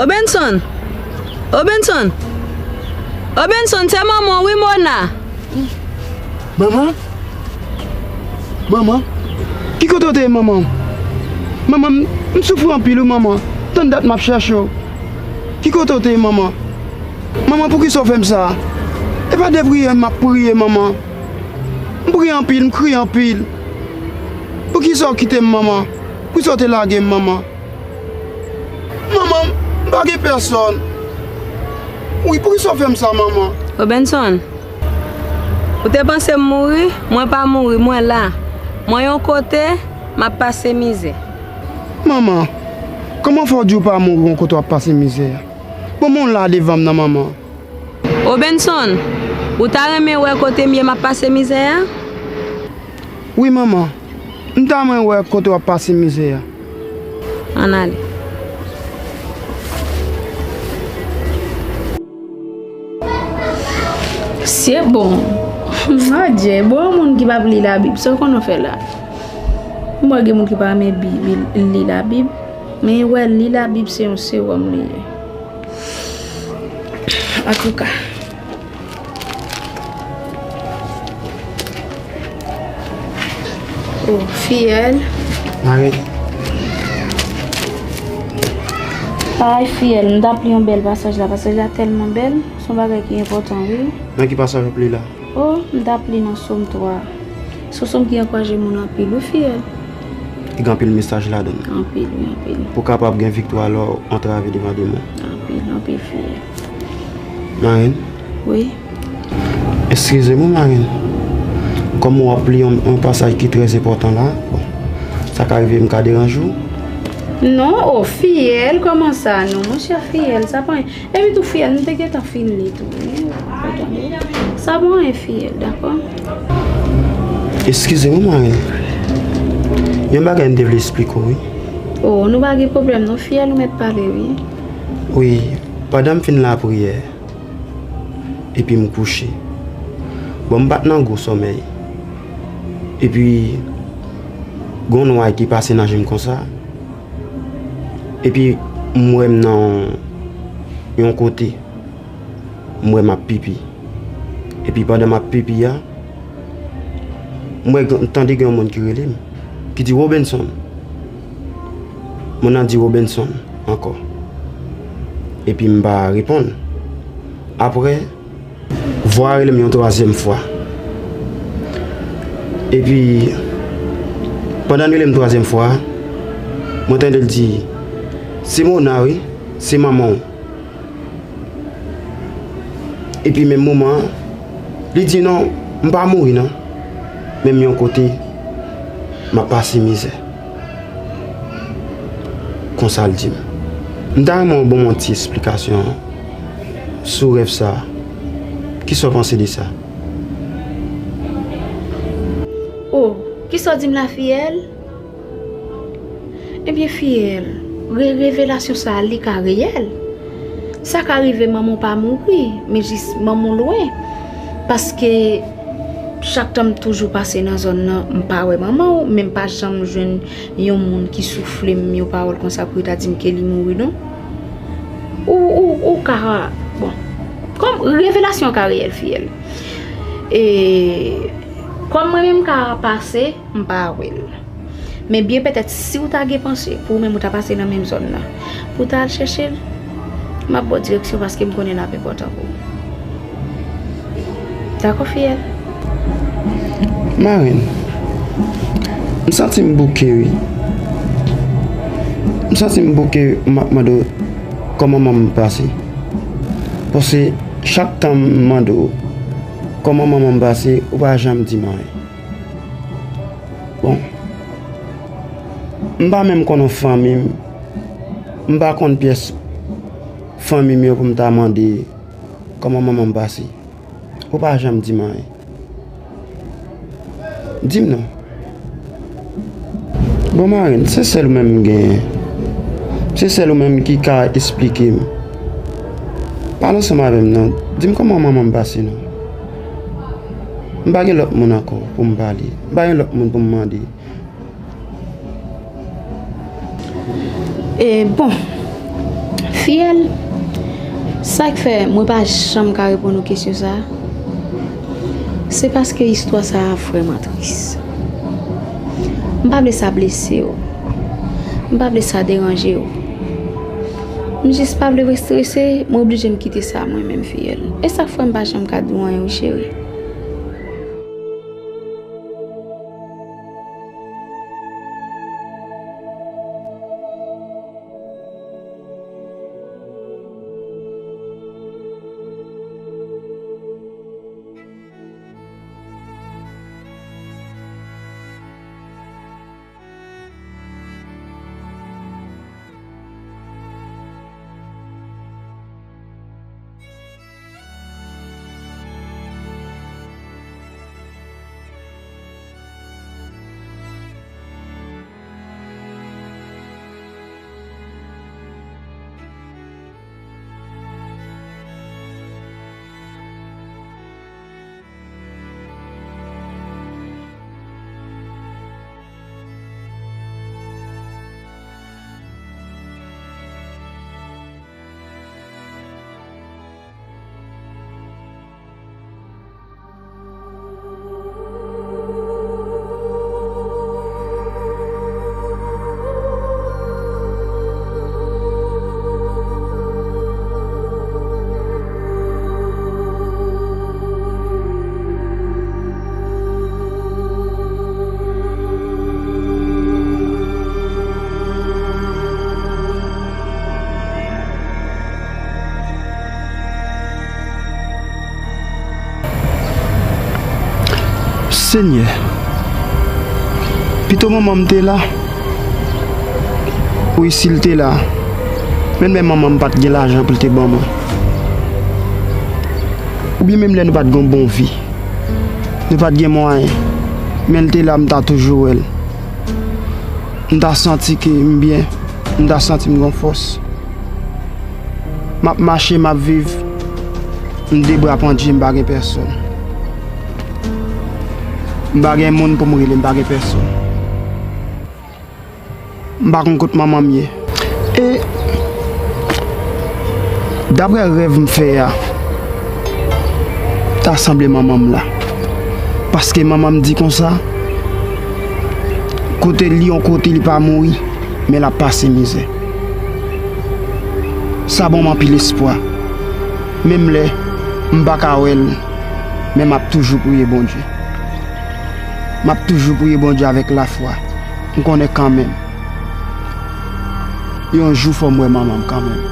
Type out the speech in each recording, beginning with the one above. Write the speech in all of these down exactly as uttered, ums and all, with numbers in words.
Obenson! Obenson! Obenson, se manman w wi, Mona! Manman? Manman? Ki kote w te ye, manman? Manman, m, m soufri anpil wi, manman. Tann dat m ap chèche w. Ki kote w te ye, manman? Manman, poukisa w fè m sa? E pa de priye m ap priye, manman. M priye anpil, m kriye anpil. Poukisa w kite m, manman? Poukisa w te lage m, manman? Manman, m pa gen pèsòn. Wi, poukisa w fè m sa, manman? Obenson, ou te panse m mouri? Mwen pa mouri, mwen la. Mwen yon kote, m ap pase mizè. Manman, kòman fè w di w pa mouri yon kote w ap pase mizè a? Bon, men w la devan m nan, manman. Obenson, ou ta renmen wè kote m ye m ap pase mizè a? Wi, manman. M ta renmen wè kote w ap pase mizè a. Ann ale. Se bon. Adje, bon, yon moun ki p ap li Labib, sa w konn w fè la? M wè gen moun ki pa renmen bi-, li, li Labib, men wè li Labib se yon sewòm li ye. Antouka. Oh, fiyèl. Mari. Ay, fiyèl, m t ap li yon bèl pasaj la. Pasaj la tèlman bèl. Se yon bagay ki enpòtan, wi. Nan ki pasaj w ap li la? Oh, m t ap li nan Sòm twa. Se yon sòm ki ankouraje moun anpil, wi, fiyèl. Li gen anpil mesaj ladan l. Anpil, wi, anpil. Pou w kapab gen viktwa lè w antrave devan demon. Anpil, anpil, fiyèl. Marenn? Wi. Eskize m, wi, marenn. Kòm w ap li yon, yon pasaj ki trè enpòtan la, bon, sa ka rive m ka deranje w. Non, o, fiyèl, kòman sa, non, monchè, fiyèl, sa pa anyen. Epi tou, fiyèl, m te gentan fin li tou, wi, ou tande? Sa pa anyen, fiyèl, dakò? Eskize m, wi, marenn. Yon bagay m te vle eksplike w, wi. O, nou pa gen pwoblèm, non, fiyèl, ou mèt pale, wi. Wi, pandan m fin lapriyè, epi m kouche. Bon, m pa t nan gwo sòmèy. Epi, gen yon nway ki pase nan je m konsa. Epi, m wè m nan yon kote. M wè m ap pipi. Epi, pandan m ap pipi a, m wè, m tande gen yon moun ki rele m, ki di, "Robenson." Moun nan di, "Robenson," ankò. Epi m pa reponn. Apre, vwa a rele m yon twazyèm fwa. Epi, pandan l rele m twazyèm fwa, mwen tande l di, "Se Mona, wi, se manman w." Epi menm moman an, li di, "Non, m pa mouri non. Men m yon kote, m ap pase mizè." Konsa l di m. M ta renmen w ban m yon ti esplikasyon sou rèv sa a. Kisa w panse de sa? O, kisa w di m la, fiyèl? Ebyen, fiyèl, re-, revelasyon sa a, li ka reyèl. Sa ka rive manman w pa mouri, men jis manman w lwen. Paske chak tan m toujou pase nan zòn nan, m pa wè manman w, men m pa janm jwenn yon moun ki soufle m yon pawòl konsa pou yo ta di m ke li mouri, non. Ou, ou, ou ka, bon, kòm revelasyon an ka reyèl, fiyèl. E, kòm mwen menm m ka pase, m pa wè l. Men byen petèt, si w ta gen panse pou ou menm ou ta pase nan menm zòn nan, pou w ta al chèche l, m ap ba w direksyon paske m konnen l ap enpòtan pou ou. Dakò, fiyèl? Marenn, m santi m bouke, wi. M santi m bouke, m ap mande w kòman manman m pase. Paske chak tan m mande w kòman manman m pase, ou pa janm di m anyen. Bon. M pa menm konn fanmi m. M pa konn pyès fanmi m yo pou m ta mande kòman manman m pase. Ou pa janm di m anyen. Di m non. Bon, marenn, se sèl ou menm m genyen. Se sèl ou menm ki ka esplike m. Pale ansanm avè m non. Di m kòman manman m pase non. M pa gen lòt moun ankò pou m pale. M pa gen lòt moun pou m mande. E bon, Fiyèl, sa k fè mwen pa janm ka reponn ou kesyon sa a, se paske istwa sa a vrèman tris. M pa vle sa blese w. M pa vle sa deranje w. M jis pa vle w estrese, mwen oblije m kite sa mwen menm, Fiyèl. E sa k fè m pa janm ka di w anyen, wi, cheri. Senyè, pito manman m te la. Wi, si l te la, menm lè manman m pa t gen lajan pou l te ban mwen. Oubyen menm lè nou pa t gen yon bon vi, nou pa t gen mwayen, men l te la, m ta toujou wè l. M ta santi ke m byen, m ta santi m gen fòs. M ap mache, m ap viv, m de bra pandye, m pa gen pèsòn. M pa gen moun pou m rele, m pa gen pèsòn. M pa konn kot manman m ye. E daprè rèv m fè a, ta sanble manman m la. Paske manman m di konsa, kote li yon kote li pa mouri, men l ap pase mizè. Sa ban m anpil espwa. Menm lè m pa ka wè l, men m ap toujou priye Bondye. M ap toujou priye Bondye avèk lafwa. M konnen kanmenm, yon jou fò m wè manman m kanmenm.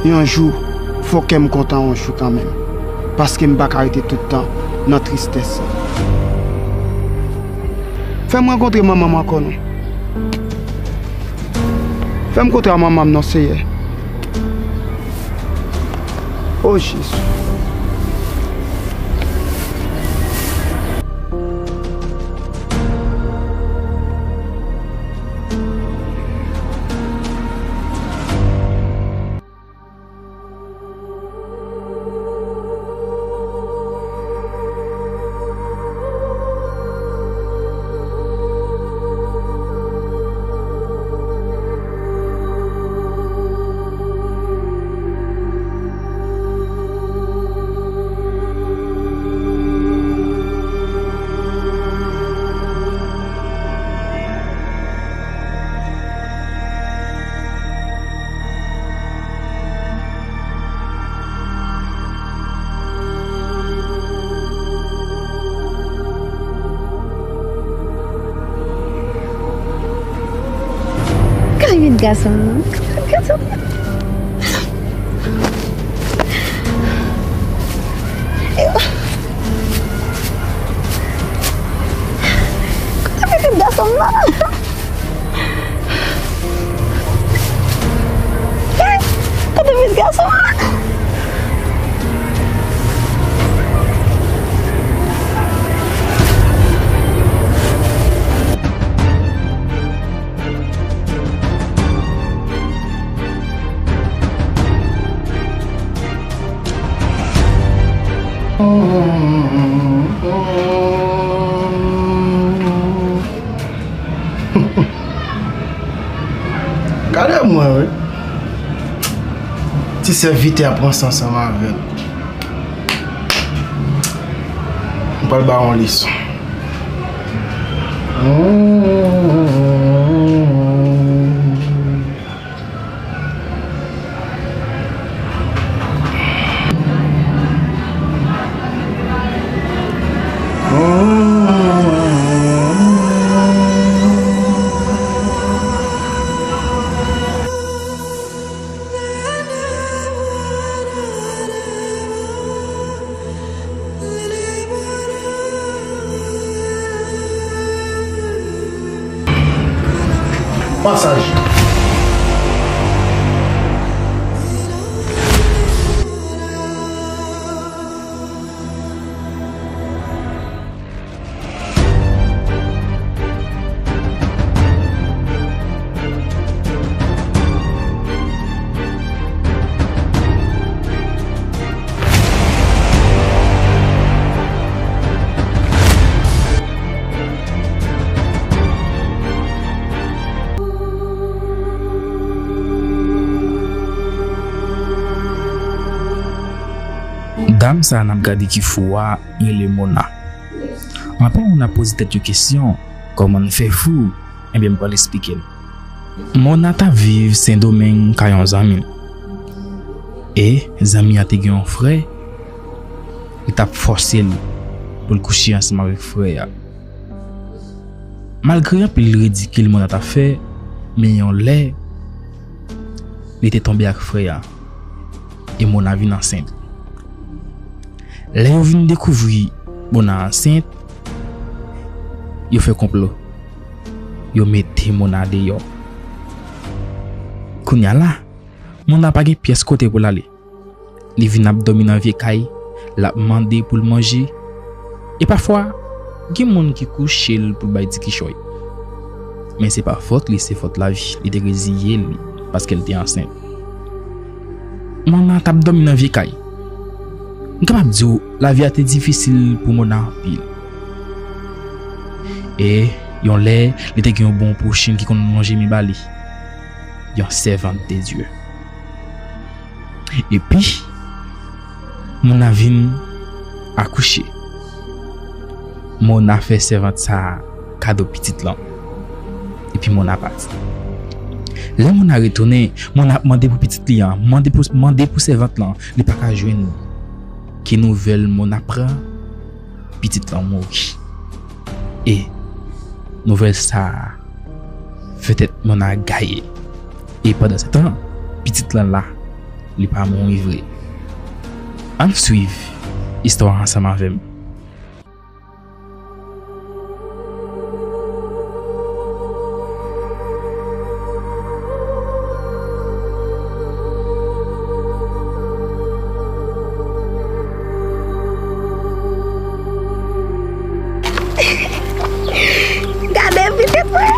Yon jou, fò kè m kontan yon jou kanmenm. Paske m pa ka rete tout tan nan tristès sa. Fè m rankontre manman m ankò non. Fè m kontre a manman m non, Seyè. O Jezi. Gade vit gason m nan. Gade vit gason m nan. Gade vit gason m nan. Kote pitit gason an? Gade mwen, wi. Ti sèvitè a pran sa ansanm avè l. M pral ba w yon leson. Pasaj. Dam sa a n ap gade ki fou a rele Mona. Anpil moun ap poze tèt yo kesyon, kòman l fè fou? Ebyen, m pral esplike n. Mona t ap viv Sendomeng kay yon zanmi l. E zanmi an te gen yon frè, li t ap fòse l pou l kouche ansanm avèk frè a. Malgre anpil ridikil Mona t ap fè, men yon lè, li te tonbe ak frè a. E Mona vin ansent. Lè yo vin dekouvri Mona ansent, yo fè konplo. Yo mete Mona deyò. Kounye a la, Mona pa gen pyès kote pou l ale. Li vin ap dòmi nan vye kay, l ap mande pou l manje. E pafwa, gen moun ki kouche l pou l bay ti kichòy. Men se pa fòt li, se fòt lavi. Li te reziye li paske l te ansent. Mona t ap dòmi nan vye kay. M kapab di w, lavi a te difisil pou Mona anpil. E yon lè, li te gen yon bon pwochenn ki konn lonje men ba li. Yon sèvant de Dye. Epi, Mona vin akouche. Mona fè sèvant sa a kado pitit lan. Epi Mona pati. Lè Mona retounen, Mona ap mande pou pitit li an, mande pou, mande pou sèvant lan, li pa ka jwenn li. Ki nouvèl Mona pran? Pitit lan mouri. E nouvèl sa a fè tèt Mona gaye. E pandan se tan, pitit lan la, li pa mouri vre. Ann swiv istwa a ansanm avè m. Gade pitit mwen an!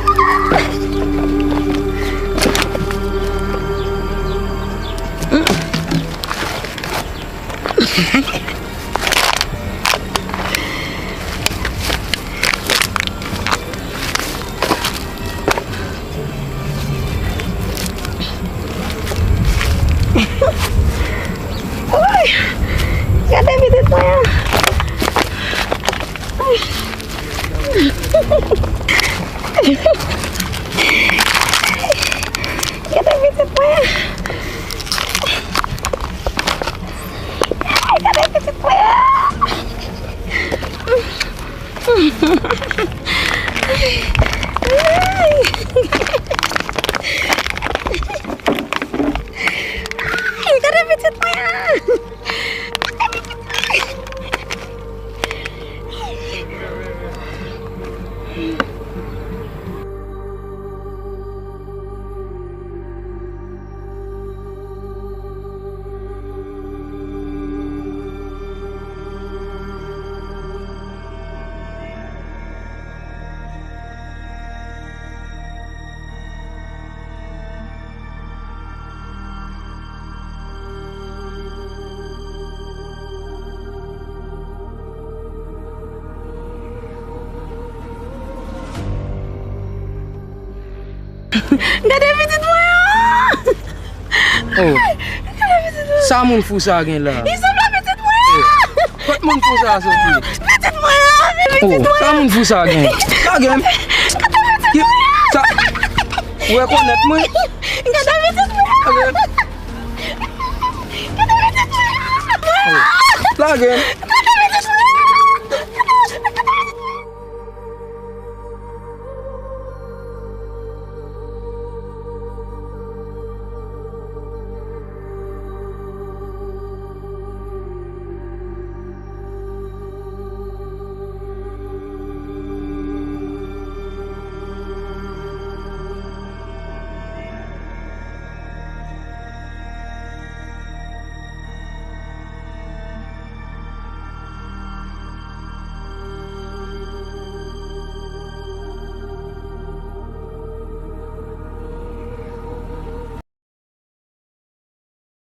Woy! Gade pitit mwen an! Gade pitit mwen an! Ay, gade pitit mwen an! Ay, gade pitit mwen an! Gade pitit mwen an! Oh. Gade pitit Sa moun fou sa gen la? Li sanble pitit mwen an! Kot moun fou sa soti? Pitit mwen an! Pitit mwen an! Sa moun fou sa gen? Lage m! Kote pitit mwen an? Sa... Ou rekonèt mwen? Kote pitit mwen an? Lage m! Kote pitit mwen an? Lage m!